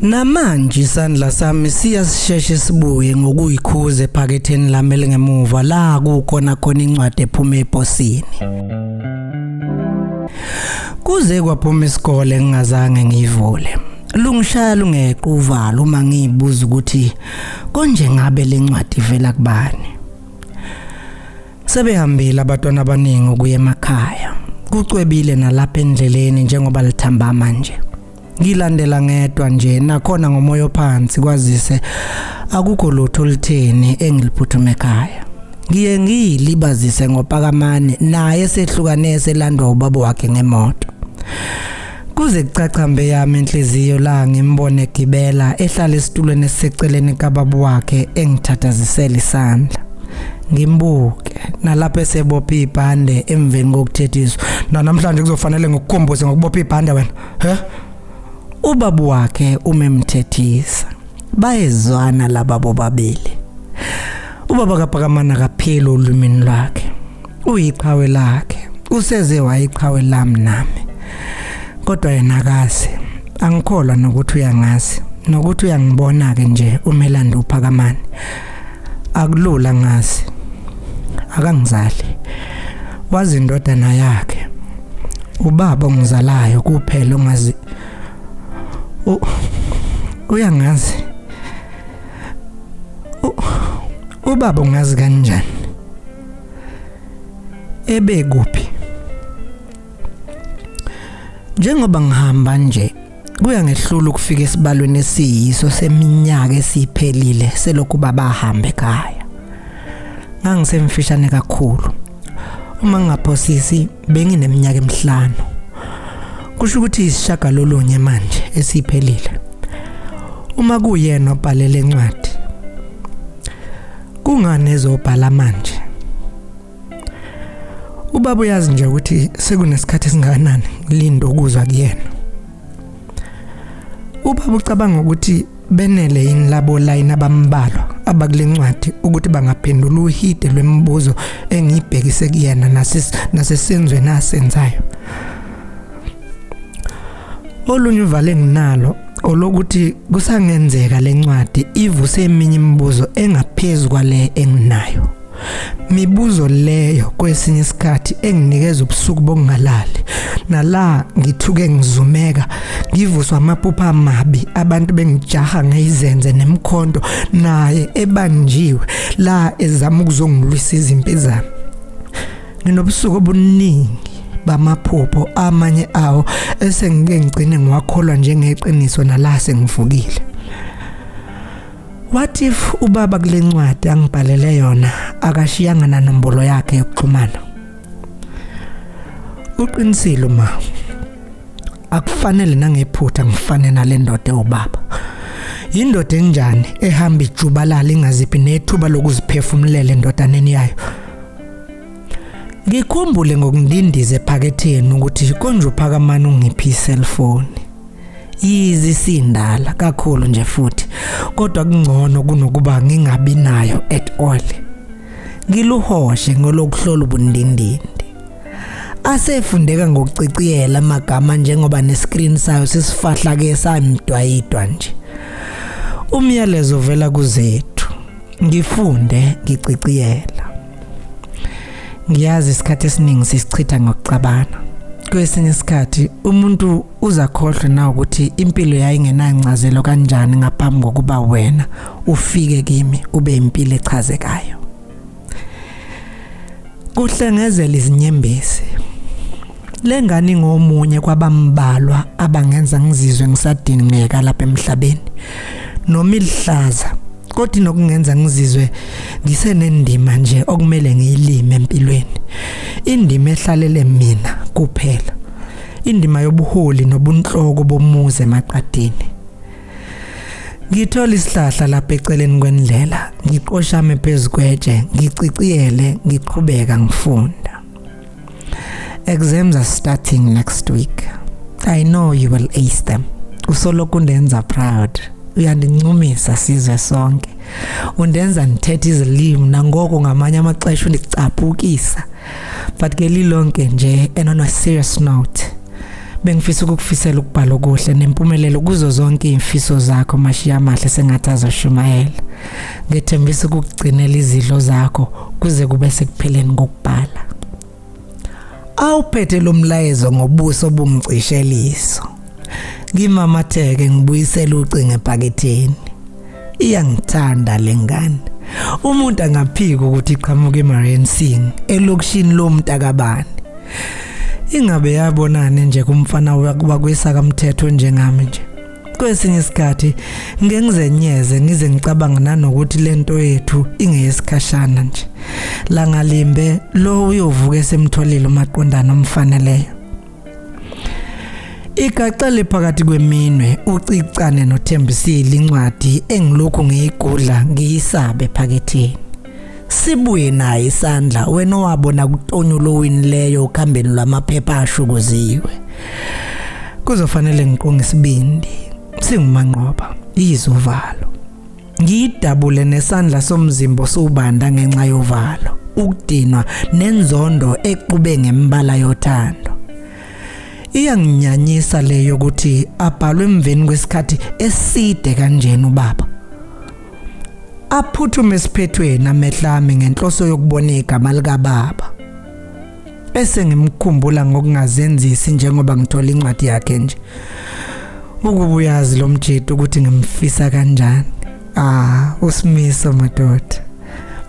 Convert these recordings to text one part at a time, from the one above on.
Namanje isandla sami siyasisheshe sibuye ngokuyikhuza ephaketheni lami elingemuva la kukhona khona incwadi ephuma eposini. Kuze kwaphuma isikole ngingazange ngiyivule. Lungishaya lungeqa uvalo uma ngiyibuza ukuthi konje ngabe lencwadi ivela kubani. Sebehambile abatwana abaningi ukuya emakhaya. Kucwebile nalapha endleleni njengoba lithambama nje. Ngilandela ngedwa nje nakhona ngomoya ophansi kwazise akukho lutho olutheni engiliphuthuma ekhaya. Ngiye ngiyilibazise ngoPakamane naye sehlukane selandwa ubaba wakhe ngemoto. Kuze kucacambe yami inhliziyo la ngimbone egibela ehlala esitulweni esiseceleni kababa wakhe engithathazisela isandla. Ngimbuke nalapho esebopha ibhande emveni kokuthethiswa. Na namhlanje kuzofanele ngikukhumbuze ngokubopha ibhande wena. He? Ubaba wakhe umemthethisa. Bayezwana laba bobabili. Ubaba kaPhakamani akapheli olwimini lwakhe. Uyiqhawe lakhe. Useze wayiqhawe lami nami. Kodwa yena akazi. Angikholwa nokuthi uyangazi. Nokuthi uyangibona ke nje umelando uPhakamani. Akulula ngazi. Akangizali. Wazi indodana yakhe. Ubaba ongizalayo kuphela ongazi. Uyangazi. Ubaba ungazi kanjani? Ebekuphi? Njengoba ngihamba nje kuyangehlula ukufika esibalweni esiyiso seminyaka esiphelile selokhu baba ahambe ekhaya. Ngangisemfishane kakhulu. Uma ngingaphosisi bengineminyaka emihlanu. Kusho ukuthi isishagalolunye manje esiphelile. Uma kuyena obhalele incwadi kungani ezobhala manje? Ubaba uyazi nje ukuthi sekunesikhathi esingakanani ngilinde ukuzwa kuyena. Ubaba ucabanga ukuthi benele yini labo layini abambalwa abakule ncwadi ukuthi bangaphendula uhide lwemibuzo engiyibhekise kuyena nasesenzweni asenzayo. Olunye uvalo enginalo olokuthi kusangenzeka le ncwadi ivuse eminye imibuzo engaphezu kwale enginayo. Mibuzo leyo kwesinye isikhathi enginikeza ubusuku bokungalali. Nala ngithuke ngizumeka ngivuswa amaphupho amabi abantu bengijaha ngeyizenze nemkhonto naye ebanjiwe la ezama ukuzongilwisa izimpi zami. Nginobusuku obuningi bamaphupho amanye awo esengike ngigcine ngiwakholwa njengeqiniso nala sengivukile. What if ubaba kule ncwadi angibhalele yona akashiyanga nanombolo yakhe yokuxhumana? Uqinisile uma akufanele nangephutha ngifane nale ndoda ewubaba. Yindoda enjani ehamba ijubalala ingaziphi nethuba lokuziphefumulela endodaneni yayo? Ngikhumbule ngokundindiza ephaketheni ukuthi konje uPhakamani ungiphi i-cellphone. Yize isindala kakhulu nje futhi, kodwa kungcono kunokuba ngingabi nayo at all. Ngiluhoshe ngolokuhlola ubundindindi. Asefundeka ngokuciciyela amagama njengoba nescreen sayo sisifahla ke samdwayidwa nje. Umyalezo uvela kuZethu. Ngifunde ngiciciyela. Ngiyazi isikhathi esiningi sisichitha ngokuxabana. Kwesinye isikhathi umuntu uzakhohlwe na ukuthi impilo yayingenancazelo kanjani ngaphambi kokuba wena ufike kimi ube impilo echazekayo. Kuhlengezela izinyembezi. Le ngane ingomunye kwabambalwa abangenza ngizizwe ngisadingeka lapha emhlabeni. Noma ilihlaza kodwa inokungenza ngizizwe ngisenendima nje okumele ngiyilime empilweni. Indima ehlalele mina kuphela. Indima yobuholi nobunhloko bomuzi emaqadini. Ngithola isihlahla lapha eceleni kwendlela, ngiqoshame phezu kwetshe, ngiciciyele, ngiqhubeka ngifunda. Exams are starting next week. I know you will ace them. Usoloko undenza proud. Uyandincumisa sizwe sonke. Undenza ndithethe izilimi nangoko ngamanye amaxesha undicaphukisa. But ke lilonke nje and on a serious note. Bengifisa ukukufisela ukubhala okuhle nempumelelo kuzo zonke izimfiso zakho mashiya amahle sengathi azoshumayela. Ngethembisa ukukugcinela izidlo zakho kuze kube sekupheleni kokubhala. Awuphethe lo mlayezo ngobuso obungicisheliso. Ngimamatheke ngibuyisela ucingo ebhaketheni. Iyangithanda lengane. Umuntu angaphika ukuthi iqhamuka eMarian Singh elokishini lomntakabani. Ingabe yabonani nje kumfana wakwesa kamthetho njengami nje. Kwesinye isikhathi ngeke ngizenyeze ngize ngicabanga nanokuthi lento yethu ingeyesikhashana nje. Langalimbe lo uyovuka esemtholile umaqondana omfaneleyo. Igaxele phakathi kweminwe ucicane noThembisile incwadi engilokhu ngiyigudla ngiyisabe phaketheni. Sibuye naye isandla wena owabona kutonyula owinileyo okhambeni lwamaphepha ashukuziwe. Kuzofanele ngiqonge isibindi singumanqoba yizuvalo. Ngiyidabule nesandla somzimba osubanda ngenxa yovalo, ukudinwa nenzondo exube ngembala yothando. Iyanginyanyisa le yokuthi abhalwe emveni kwesikhathi eside kanjena ubaba. Aphuthume esiphethweni amehlo ami ngenhloso yokubona igama likababa. Bese ngimkhumbula ngokungazenzisi njengoba ngithola incwadi yakhe nje. Ukuba uyazi lo mjito ukuthi ngimfisa kanjani. Ah, uSimiso madoda.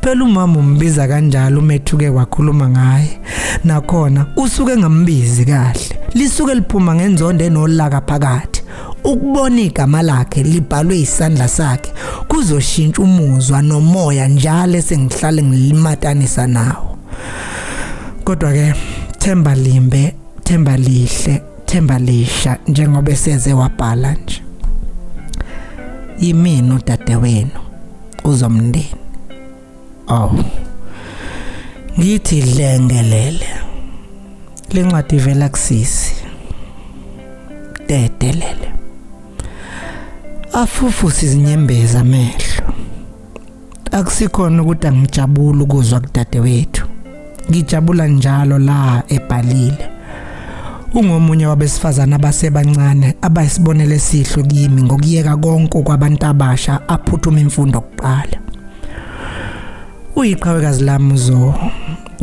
Phela umama umbiza kanjalo umethuke wakhuluma ngaye. Nakhona usuke engambizi kahle. Lisuke liphuma ngenzondo enolaka phakathi. Ukubona igama lakhe libhalwe isandla sakhe kuzoshintsha umuzwa nomoya njalo esengihlale ngilimatanisa nawo. Kodwa ke themba limbe, themba lihle, themba lisha njengoba eseze wabhala nje. Yimina udadewenu uzomndeni. Oh. Ngithi dlengelele. Lencwadi ivela kusisi. Dedelele. Afufusa izinyembezi amehlo. Akusikhona ukuthi angijabuli ukuzwa kudadewethu. Ngijabula njalo la ebhalile. Ungomunye wabesifazane abasebancane abayisibonelo esihle kimi ngokuyeka konke kwabantu abasha aphuthuma imfundo kuqala. Uyiqhawekazi lami zo.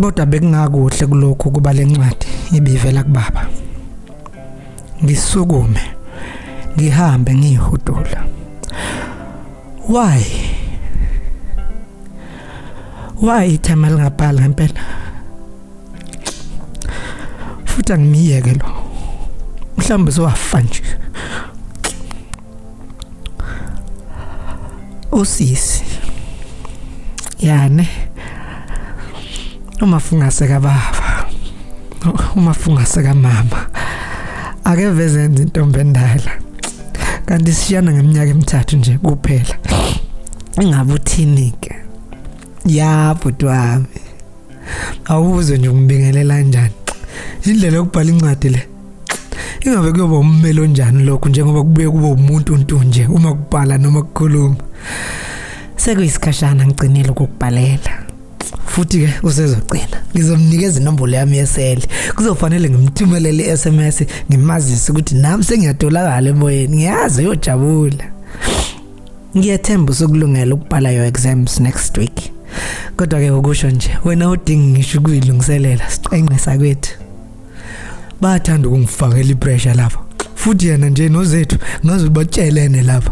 Kodwa bekungakuhle kulokhu kuba lencwadi ibivela kubaba. Ngisukume ngihambe ngihudula. Why? Why ithema lingabhali ngempela? Futhi angimiyeke lo. Mhlawumbe sowafa nje. Usisi. Yani. Uma fungase kababa. Uma fungase kamama. Ake veze enze intombi endala. Kanti sishiyana ngeminyaka emithathu nje kuphela. Ingabe uthini ke? Ya bhuti wami. Awuzwe nje umbingelela kanjani. Indlela yokubhala incwadi le. Ingabe kuyoba ummeli onjani lokho njengoba kubuye kube umuntu ntu nje uma kubhala noma kukhuluma. Sekuyisikhashana ngigcinile ukukubhalela. Futhi ke usezogcina. Ngizomnikeza inombolo yami yesele. Kuzofanele ngimthumelele iSMS ngimazise ukuthi nami sengiyatholakala emoyeni. Ngiyazi uyojabula. Ngiyethemba usukulungela ukubhala your exams next week. Kodwa ke ukusho nje wena udinga ngisho ukuyilungiselela siqenqe sakwethu. Bathanda ukungifakela ipressure lapha. Futhi yena nje nozethu ngaze batshelene lapha.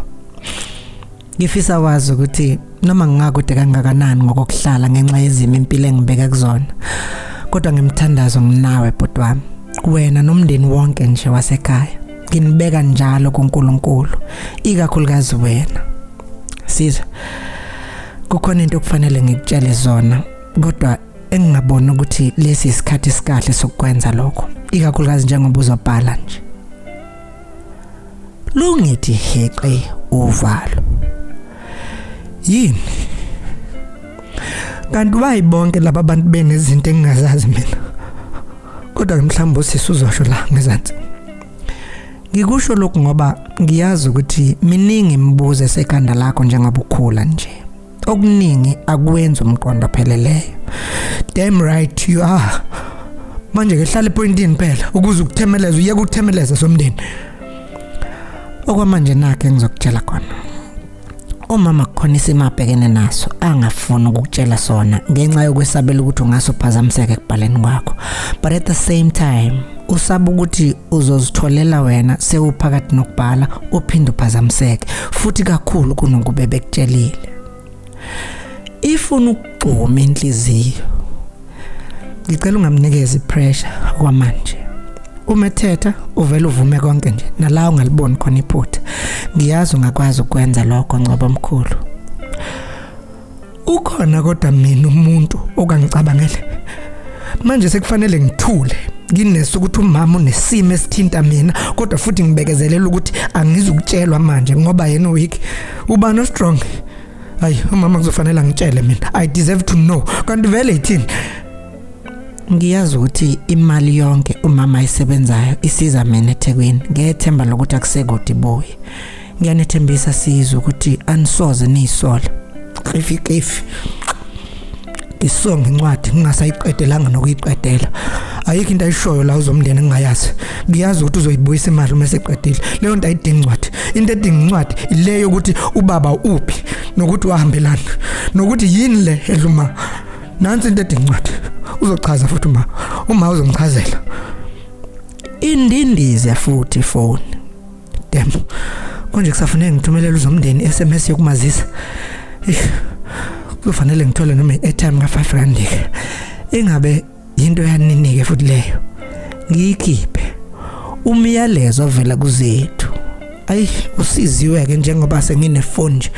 Ngifisa wazi ukuthi noma ngingakude kangakanani ngokokuhlala ngenxa yezimo impilo engibeka kuzona. Kodwa ngimthandazo nginawe bhuti wami. Wena nomndeni wonke nje wasekhaya. Nginibeka njalo kuNkulunkulu, ikakhulukazi wena. Sizwe. Kukhona into okufanele ngikutshele zona, kodwa engingaboni ukuthi lesi isikhathi esikahle sokukwenza lokho, ikakhulukazi njengoba uzobhala nje. Lungithi heqe uvalo. Yini? Kanti why bonke laba bantu benezinto engingazazi mina? Kodwa ke mhlawumbe usisi uzosho la ngezansi. Ngikusho lokhu ngoba ngiyazi ukuthi miningi imibuzo esekhanda lakho njengoba ukhula nje. Okuningi akwenzi umqondo opheleleyo. Damn right you are. Manje ke hlala epointini phela ukuze ukuthemeleza, uyeke ukuthemeleza somndeni. Okwamanje nakhe ngizokutshela khona. Umama kukhona isimo abhekene naso angafuni ukukutshela sona ngenxa yokwesabela ukuthi ungase uphazamiseke ekubhaleni kwakho, but at the same time usaba ukuthi uzozitholela wena sewuphakathi nokubhala uphinde uphazamiseke futhi kakhulu kunokube bekutshelile. Ifuna ukugxuma inhliziyo. Ngicela ungamnikezi pressure okwamanje. Uma ethetha uvela uvume konke nje, nala ungaliboni khona iphutha. Ngiyazi ungakwazi ukwenza lokho, Ngcobo omkhulu. Ukhona kodwa mina umuntu okangicabangele. Manje sekufanele ngithule nginese ukuthi umama unesimo esithinta mina, kodwa futhi ngibekezelela ukuthi angizukutshelwa manje ngoba yena weak. Ubani o-strong? Hayi, umama kuzofanele angitshele mina. I deserve to know. Kanti vele ithini? Ngiyazi ukuthi imali yonke umama ayisebenzayo isiza mina eThekwini ngethemba lokuthi akusekude ibuye. Ngiyanethembisa sizwe ukuthi anisoze niyisola. Qifi qifi. Ngisonga incwadi ngingasayiqedelanga nokuyiqedela. Ayikho into ayishoyo la uzomndeni engingayazi. Ngiyazi ukuthi uzoyibuyisa imali uma eseqedile. Leyo nto ayidingi incwadi. Into edinga incwadi ileyo ukuthi ubaba uphi nokuthi wahambelana nokuthi yini le edluma. Nansi into edinga incwadi. Uzochaza futhi uma uma uzongichazela. Indindize futhi ifoni. Damn. Konje kusafuneka ngithumelele uzomndeni SMS yokumazisa. Kuzofanele ngithole noma i-airtime ka-5 rand ke. Ingabe yinto yanini ke futhi leyo. Ngiyikhiphe. Umyalezo ovela kuzethu. Ayi, usiziwe ke njengoba senginefoni nje.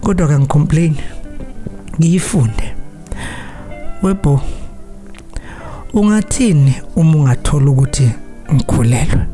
Kodwa kangicomplain. Ngiyifunde. Webo, ungathini uma ungathola ukuthi ngikhulelwe?